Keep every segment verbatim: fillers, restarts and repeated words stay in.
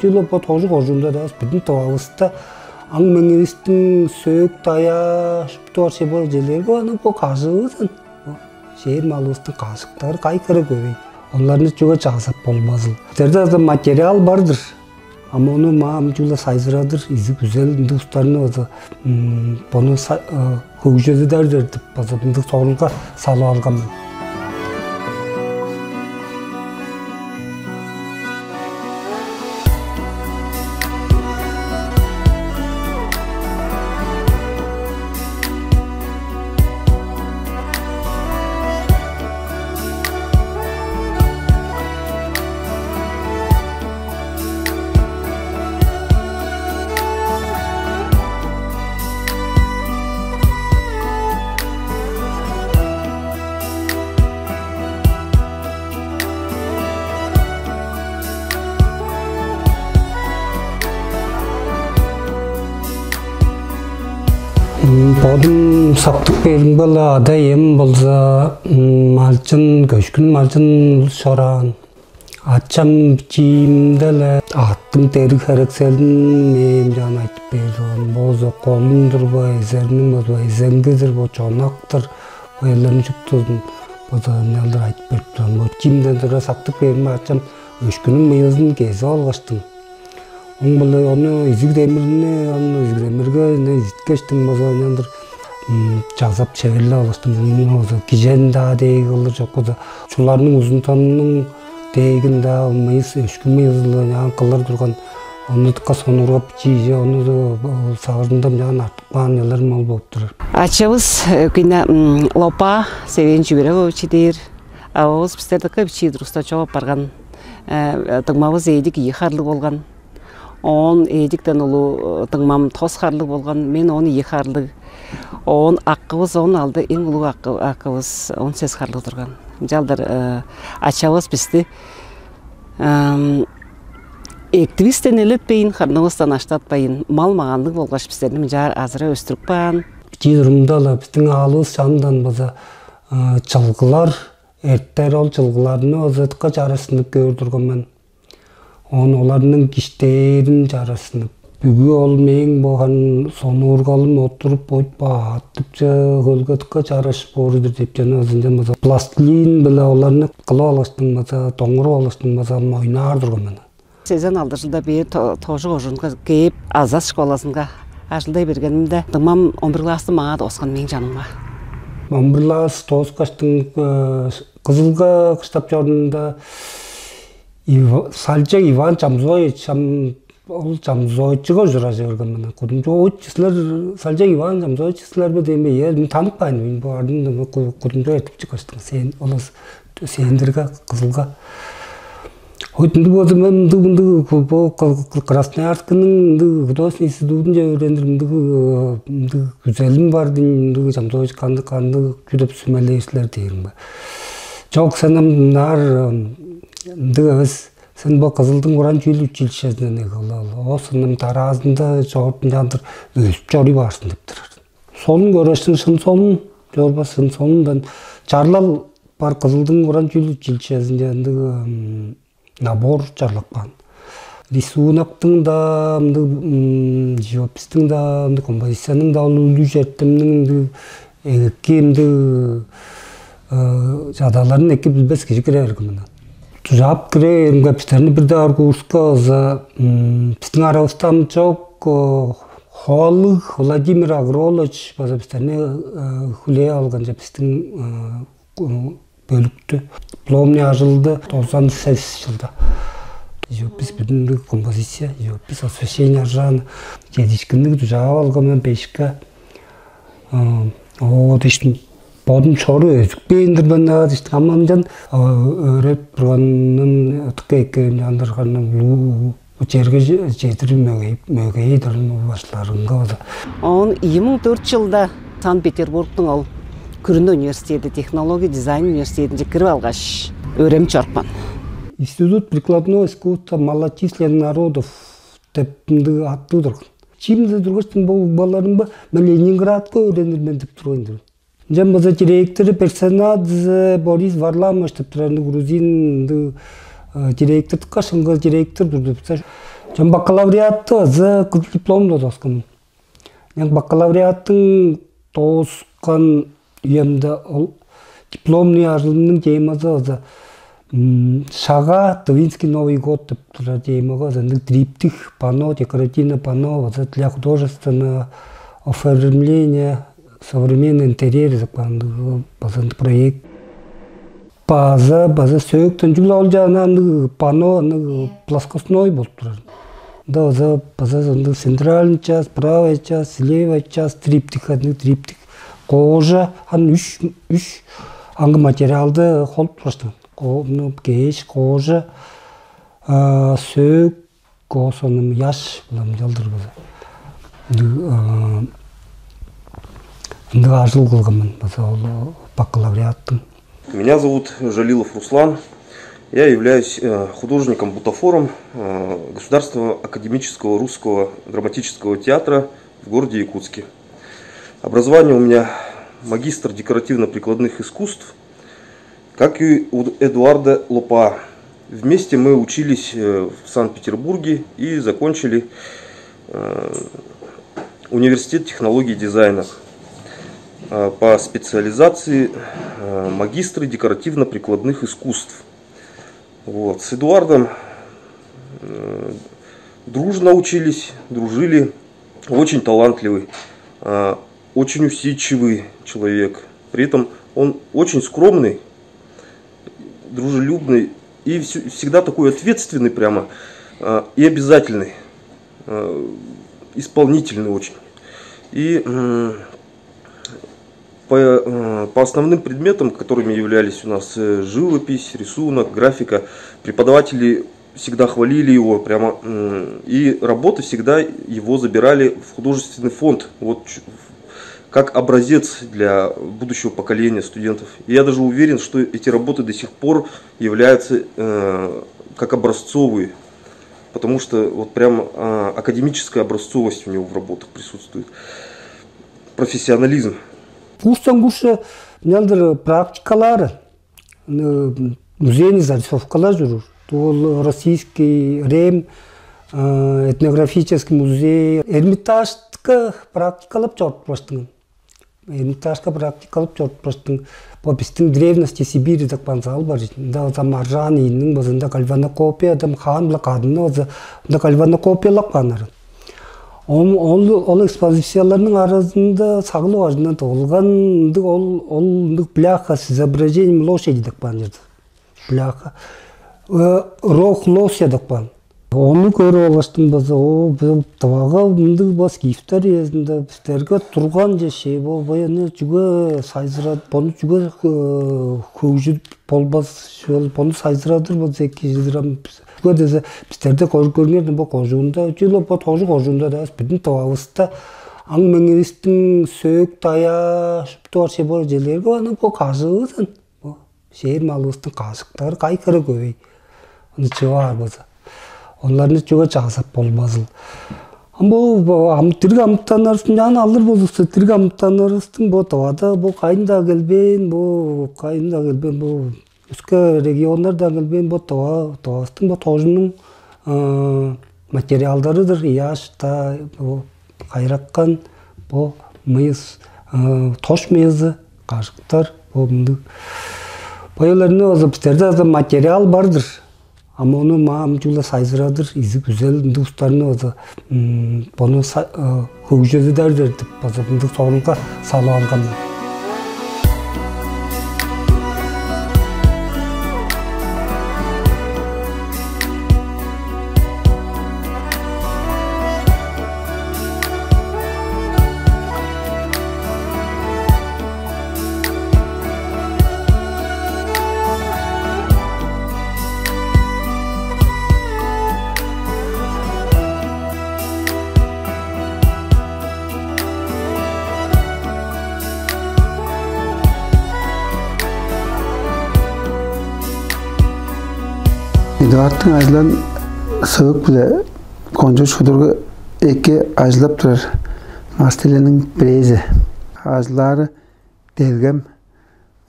Чүгле бо Тожу кожуунда-даа эвес, бүдүн Тывавыста аң-меңивистиң сөөк-даяа, шупту бар чер, бо черлерге аны бо кажыывыс, шээр малывыстың кажыктары кайы хире көвей. Оларны чүге чаазап болбазыл? Силерде-даа материал бар-дыр. Ам ону маа ам чүгле сайзырадыр, изиг-күзел ындыг улустарны база, м, бону са-, э, хөгжүдер деп база мындыг сорулга салып алган мен. М, бодум сактып кээримге-ле, ада-ием болза, м, малчын, көшкүн малчын улус чораан. Ачам бичиимде-ле аъттың дериг-херекселин мээң чаан айтып бээр турган. Болза колун-дур бе, эзерниң болза эзеңги-дир бе, чонак-тыр бе, бо черлерниң шуптузун база ынчалдыр айтып берип турган. Бо бичиимден тура сактып кээримге, ачам өшкүнүң мыйызын кезип алгаштың. Оң-биле ону изиг демирни, ону изиг демирге ынча изиткештиң база ынчалдыр, м, чазап, шеверлеп алгаштың, ону база кижен-даа дег кылдыр, чок болза чуларның узунтанының деегин-даа, мыйыс, өшкү мыйызы-биле ынчаан кылыр турган. Ону дыка сонуургап, бичии кижи ону сагыжында ынчаан артып каан чылдарым ол болуп турар. Ачавыс, э, кына, м, Лопа Севен Чүгүревич дээр. Ававыс бистер дыка бичии турувуста чоп апарган. Э, дуңмавыс эдик ийи харлыг болган. Оон эдиктен улуу, э, дуңмам тос харлыг болган, мен он ийи харлыг. Оон акывыс он алды, эң улуг акы-, акывыс он сес харлыг турган. Ынчалдыр, э, ачавыс бисти, эм, эктивистен элетпейн, хырнывыстан аштатпайн, мал-маганныг болгаш бистерни мынчаар азыра өстүрүп каан. Бичии турумда-ла бистиң аалывыс чанындан база, э, чылгылар эртер, ол чылгыларны база дыка чарашсынып көөр турган мен. Оон оларның киштээрин чарашсынып, бүгү ол мээң болган сонуургалым оттуруп, ойт-бааттыпча хөлгетикке чараш боор-дур деп чана ызынчан база пластилин-биле оларны кылып алгаштың база, доңуруп алгаштың база ойнаар турган мен. Сезен алды чылда бээр То-, Тожу кожуунга кээп, Азас школазынга ажылдай бергенимде, дуңмам он бир классты маңаа дооскан мээң чанымга. Он бир класс дооскаштың, э, Кызылга кыштап чорунда Ива-, Салчак Иван Чамзоевич, ам ол Чамзоевичиге ужуражы берген мен. Кудумчу: «Ой, силер Салчак Иван Чамзоевич силер бе?» — дейм бе. «Ийе, мен танып каайн, мен бо ардын ку-, кудумчу эртип чыккаштың, сен ол сээндирге Кызылга». Ой, ындыг болза, мен ындыг, ындыг, бо, бо Красноярскының ындыг художественный институтунче өөренир ындыг, ындыг күзелим бар дейм, ындыг Чамзоевич кандыг, кандыг чүү деп сүмелээр силер дээримге. «Чок, сен ам ынаар ындыг эвес, сен бо Кызылдың уран чүүл училищезинден эгелеп ал. Оозун ам дараазында чогум ынчалдыр өзүп чоруй баар сен» — деп турар. Солун көргештиң, шын солун, чорбас шын солундан чарлал бар Кызылдың уран чүүл училищезинче ындыг, м, набор чарлап каан. Рисунактың-даа, ындыг, м, живопистиң-даа, ындыг композицияның-даа ол улуг чертимниң ындыг эгеки ындыг, э, чадаларын эки билбес кижи кире берген мына. Дужаап кире бээримге, бистерни бир дугаар курска база, м, бистиң аравыста ам чок, э, Хоалыг Владимир Агролович база бистерни, э, хүлээп алган, че бистиң, э, бөлүктү. Дипломный ажылды тозан сес чылда. Живопись, бүдүн композиция, живопись, освещение, аржаан, чедиишкинниг дужаап алган мен бешке. Оо, дээштим, бодум чору өзүкпээн-дир мен аа, дээштим. Ам ынчан, а, өөреп турганын ытыкка эккевин чандырганын улуу бо черге че-, чедир мөгей-, мөгейи турган баштыларынга база. Оон ийи муң дөрт чылда Санкт-Петербургтуң ол күрүне университеди, технология дизайн университединче кирип алгаш, өөренип чорупкан. Институт прикладного искусства малочисленных народов деп ындыг аттыг турган. Чимде тургаштың бо угбаларым ба, мен Ленинградка өөренир мен деп турган-дыр. Ынчан база директору Персенадзе Борис Варламович деп турар, ындыг грузин, ындыг, э, директор, дыка шыңгыы директор турду. База Чон бакалавриатты ызы кызыл дипломду доскун. Ян бакалавриаттың доскан үемде ол дипломный ажылымның темазы ызы шага Тывинский Новый год деп турар темага ызы триптих панно, декоративный панно ызы для художественного оформления современный интерьер деп каан база проект. База база сөөктөн чүгле ол жаана ындыг панно ындыг плоскостной болуп турар. Ында база база ындыг центральный часть, правая часть, левая часть, триптих, ындыг триптих. Кожа ан үч үч аңгы материалды холуп турар. Кээш кожа, сөөк, коосоном яш булам жалдыр база. Ындыг ындыг ажыл кылганмын база ол бакалавриаттың. Меня зовут Жалилов Руслан. Я являюсь э, художником-бутафором э, Государственного академического русского драматического театра в городе Якутске. Образование у меня магистр декоративно-прикладных искусств, как и у Эдуарда Лопа. Вместе мы учились э, в Санкт-Петербурге и закончили э, университет технологии и дизайна э, по специализации э, магистры декоративно-прикладных искусств. Вот. С Эдуардом э, дружно учились, дружили. Очень талантливый, э, очень усидчивый человек. При этом он очень скромный, дружелюбный и всю- всегда такой ответственный прямо э, и обязательный, э, исполнительный очень. И м, по, э, по основным предметам, которыми являлись у нас э, живопись, рисунок, графика, преподаватели всегда хвалили его прямо, м, и работы всегда его забирали в художественный фонд, вот ч- как образец для будущего поколения студентов. И я даже уверен, что эти работы до сих пор являются э, как образцовые, потому что вот прям э, академическая образцовость у него в работах присутствует, профессионализм. Курстан курсче мынчалдыр практикалаары, музейный зарисовкалар чоруур. Ол российский, Рим, этнографический музей, Эрмитажка практикалап чоруп баштыңын. Эрмитажка практикалап чоруп баштың. Бо биздин древности Сибири деп каан зал бар. Ында база маржан ийинниң базында кальванокопия адам хаан биле кадынны база ында кальванокопиялап кааннар. Ол, ол экспозицияларның аразында сагылып ажындан тыгылган ындыг ол ол ындыг бляха с изображением лошади деп каан жерде. Бляха. Э, Рох лося деп каан. Ону көрүп алгаштың база о бул тывага мындыг бо скифтер иезинде бистерге турган же шей болбай аны чүге сайзырат, бону чүге хөгжүп болбас, шол бону сайзырадыр болза эки чыдырам. Чүге дезе бистерде көрүп көрүңер бо кожуунда, чүгле бо тожу кожуунда да, биздин тывабыста аң меңивистиң сөөк тая шупту бар шей боор желерге аны бо кажыыбызын. Бо шээр малывыстың кашыктары кай хире көбөй. Аны чыып аар болза. Оларны чүге чаасап болбазыл. Ам бо ам дириг амытаннарыбыстың жаан алыр болзувусса, дириг амытаннарыбыстың бо тывада бо кайын-даа келбээн, бо кайын-даа келбээн, бо өске регионнардан келбээн, бо тыва тывабыстың бо тожунуң материалдарыдыр. Ыяаш-даа, бо кайраккан, бо мыйыс, тош мыйызы, кашыктар, бо мындыг. Бояларны база бистерде база материал бар-дыр. Ам ону маам чугула сайзырадыр, изиг күзел ындыг устарны база бону хөгжедидер деп база мындыг соонга салып алган. Эдуардтың ажылын сывык-биле кончуг шудургу эки ажылдап турар мастерлерниң бирээзи. Ажылдары делгем,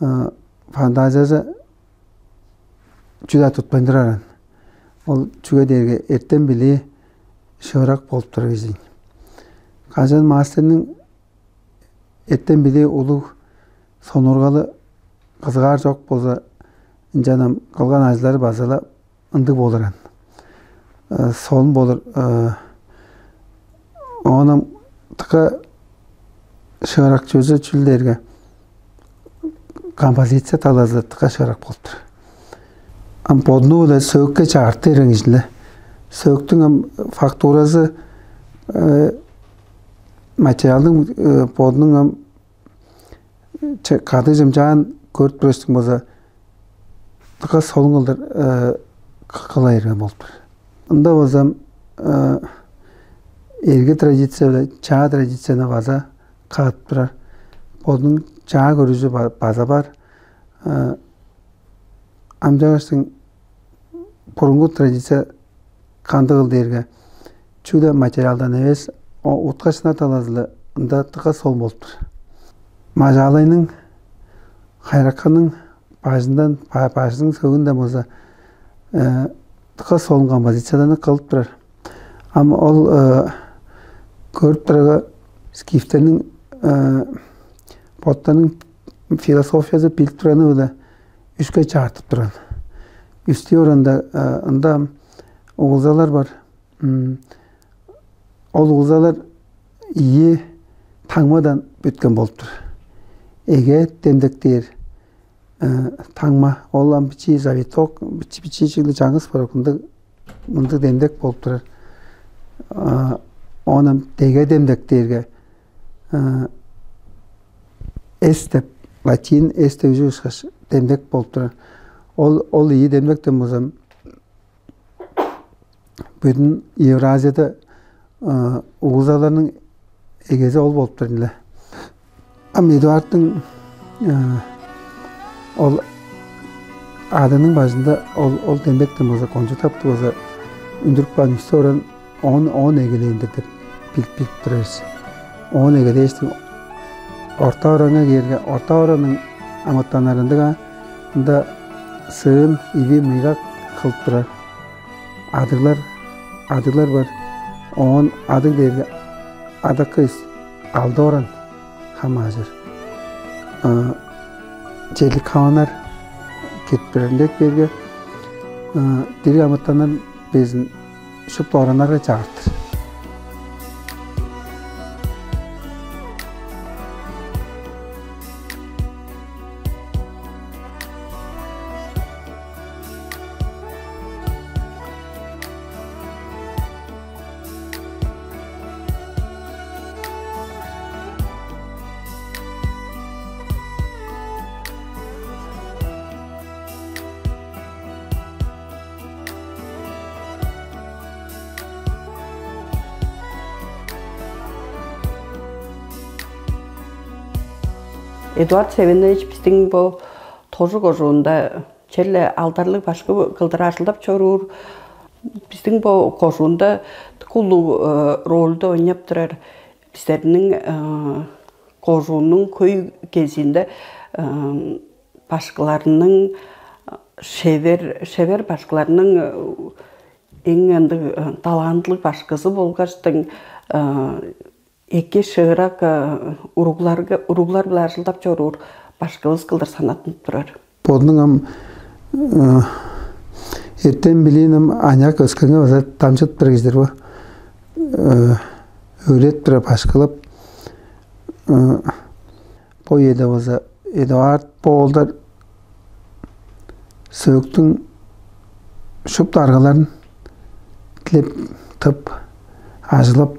фантазиязы чү-даа тутпайн тураран. Ол чүге дээрге эртем билии шыырак болуп турар кижи. Кажан мастерниң эртем-билии улуг, сонуургалы кызыгаар чок болза, ынчан ам кылган ажылдары база-ла ындыг болур аан. Э, солун болур. Э, оон ам дыка шыырак чүвези чүл дээрге, композиция талазы дыка шыырак болуп тур. Ам бодунуу-биле сөөкке чагыртып берген кижи-ле. Сөөктүң ам фактуразы, э, материалдың, э, бодунуң ам че-, кадыг чымчаан көрүп турар болза, дыка солун кылдыр, э, кы-, кыла берген болуп тур. Ында болза, э, эрги традиция-биле чаа традицияны база кадып турар. Бодунуң чаа көрүжү ба-, база бар. Э, ам чааштың бурунгу традиция кандыгыл дээрге, чүгле материалдан эвес, о, утка-шынар талазы-ла ында дыка солун болуп тур. Мажаалайның, Хайыраканның бажындан, ба-, бажының сөөгүнден болза, э, дыка солун композицияларны кылып турар. Ам ол, э, көрүп турарга, скифтерниң, э, боттарының философиязы билип турганы-биле үске чаартып турган. Үстүү оранда, э, ында ам угулзалар бар. М, ол угулзалар ийи таңмадан бүткен болуп тур. Эге демдек дээр, э, таңма, ол ам бичии завиток, бичии, бичии чиглиг чаңгыс бар, мындыг, мындыг демдек болуп турар. А, оон ам деге демдек дээрге, э, эс деп, латин эс деп үжүг ышкаш демдек болуп турар. Ол, ол ийи демдектен болза, бүдүн Евразияда, э, угулзаларның эгези ол болуп турар ийин-ле. Ам Эдуардтың, э, ол адының бажында ол, ол демдектен болза, кончуг таптыг болза, үндүрүп каан үстү оран оон, оон эгелээн-дир деп билип, билип турар бис. Оон эгелээштиң орта оранга кээрге, орта оранның амытаннары ындыг аа, ында сыын, иви, мыйгак кылып турар. Адыглар, адыглар бар. Оон адыг дээрге адакка үс, алды оран хамаажыр. Э, черлик хаваннар кирип турар. Ындыг бээрге, э, дириг амытаннар безин шупту ораннарга чагыртыр. Эдуард Севенович бистиң бо Тожу кожуунда черле алдарлыг башкы кылдыр ажылдап чоруур. Бистиң бо кожуунда дыка улуг, э, рольду ойнап турар. Бистерниң, э, кожууннуң хөй кезиинде, э, башкыларның, шевер, шевер башкыларның, э, эң ындыг, э, талантылыг башкызы болгаштың, э, эки шыырак, э, уругларга, уруглар-биле ажылдап чоруур башкывыс кылдыр санаттынып турар. Бодунуң ам, э, эртем-билиин ам аныяк өскенге база дамчыдып турар кижи-дир бо. Э, өөредип турар, башкылап, э, бо үеде болза Эдуард бо оолдар сөөктүң шупту аргаларын дилеп, тып, ажылап,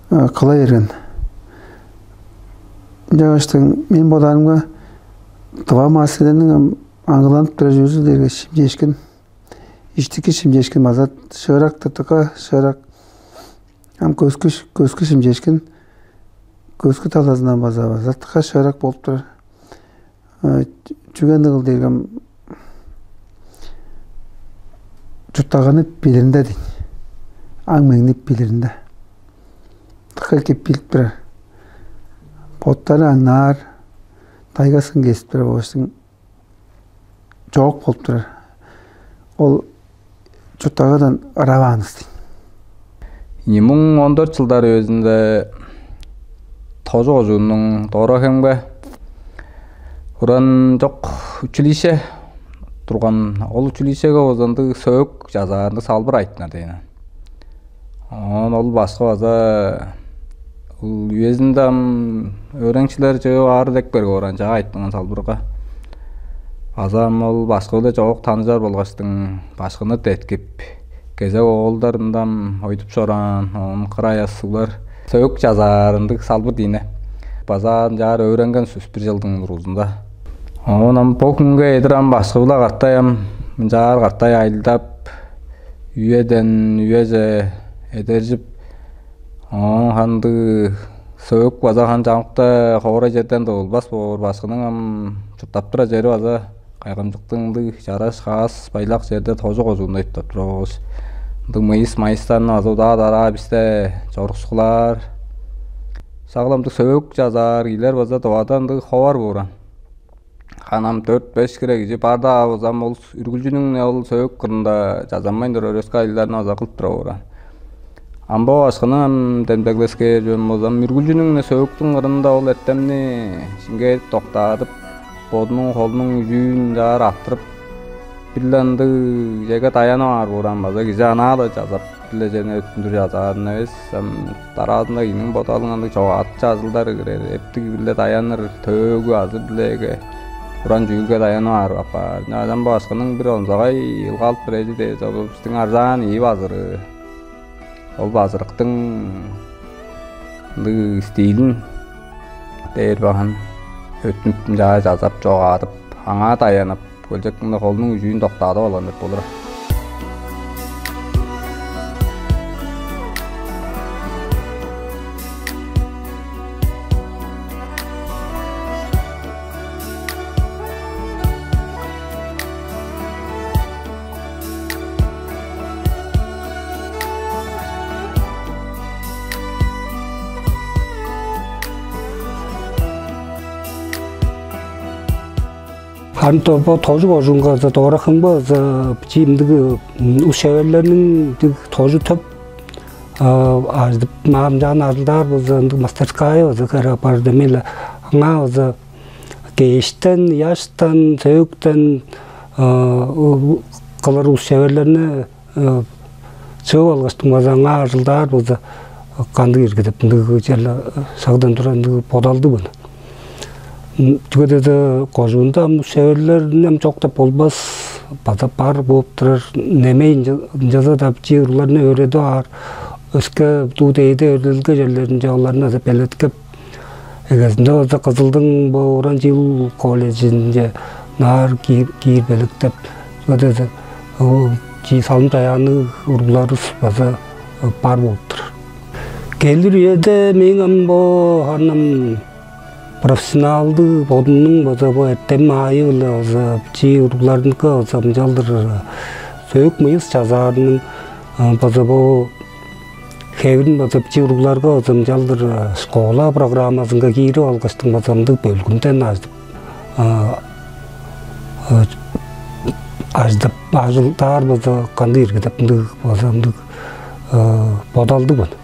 э, кыла берген. Ынчангаштың мен бодаарымга, тыва мастерниң ам аңгыланып турар чүвези дээрге шимчээшкин, иштики шимчээшкин база шыырак, дыка шыырак. Ам көскү, көскү шимчээшкин, көскү талазындан база, база дыка шыырак болуп турар. Э, чүге ындыгыл дээрге, ам чурттаганы билиринде дейн. Аң-меңни билиринде. Дыка эки билип турар. Боттары аңнаар, тайгасын кезип турар болгаштың, чоок болуп турар. Ол чурттагадан ырап аан-дыр дейн. Ийи муң он дөрт чылдар үезинде Тожу кожууннуң Дора-Хемге уран чок училище турган, ол училищеге болза ындыг сөөк чазаарында салбыр айтынар дээн. Оон ол башкы база ол үезинде ам өөреникчилер чыып аар деп берип оран чаа айтынган салбырга. База ам ол башкы-биле чоок таныжар болгаштың, башкыны деткип, кезек оолдар мында ам ойдуп чораан, оон кырай ас суглар сөөк чазаар ындыг салбыр дийне. База ынчаар өөренген сүс бир чылдың дургузунда. Оон ам бо хүнге эдир ам башкы-биле катай ам мынчаар катай айылдап, үеден үеже эдержип, оон хандыг сөөк база хан чамыкта хоора черден дывылбас боор, башкының ам чурттап турар чери база кайгамчыктыг ындыг чараш каас байлак черде Тожу кожуунда чурттап турар болгаш, ындыг мыйыс-майыстарны база удаа-дараа бисте чорукшулаар. Сагыламдыг сөөк чазаар кижилер база Тывада ындыг ховар бооран. Ханам дөрт-беш хире кижи бар-даа болза, ам ол үргүлчүнүң-не ол сөөк кырында чазанмайн турар өске ажылдарны база кылып тура боор. Ам бо башкыны ам демдеглескээр чүвем болза, ам үргүлчүнүң-не сөөктүң кырында ол эртемни шиңгээдип доктаадып, бодунуң холунуң үжүүн чаар аттырып, бир-ле ындыг чеге даянып аар боор, ам база кижи анаа-ла чазап, бир-ле черни өттүндүр чазаарын эвес, ам дараазында кижиниң бодалынга ындыг чогаадыкчы ажылдар кирер, эптиг бир-ле даяныр, төөгү азы бир-леге уран чүүлге даянып аар апаар. Ынчангаш ам бо башкының бир онзагай ылгалып бир эди дээш, ол бистиң арзаан ийи базырыы. Ол базырыктың ындыг стилин дээр багын өттүнүп, ынчаар чазап, чогаадып, аңаа даянып, хөлчек мында холунуң үжүүн доктаадып алган деп болур. Харын бо Тожу кожуунга база, Дора-Хемге база бичии мындыг ус-шеверлерниң дыг Тожу төп ажыдып, маамчаан ажылдаар болза, ындыг мастерская база херек бар демей-ле. Аңаа база кештен, ыяштан, сөөктен кылыр ус-шеверлерни чыып алгаштың база аңаа ажылдаар болза, кандыг ирги деп ындыг черле шагдан тура ындыг бодалдыг мен. Чүге дээрге кожуунда ам ус-шеверлерни ам чок деп болбас, база бар бооп турар. Немей ынча-, ынчалза-даа бичии уругларны өөредип аар, өске дуу дээди өөредилге черлеринче оларны база белеткеп, эгезинде болза Кызылдың бо уран чүүл колледжинче наар киир, киир белеткеп, чүге дээрге ол чии салым-чаяанныг уругларывыс база бар болуп турар. Келир үеде мээң ам бо харын ам профессионалдыг бодумнуң база бо эртем-маайы-биле база бичии уругларны база ынчалдыр сөөк-мыйыс чазаарының, база бо хевирин база бичии уругларга база ынчалдыр школа программазынга киирип алгаштың, база ындыг бөлгүмден ажыдып, ажыдып, ажылдаар база кандыг ирги деп ындыг, база ындыг бодалдыг мен.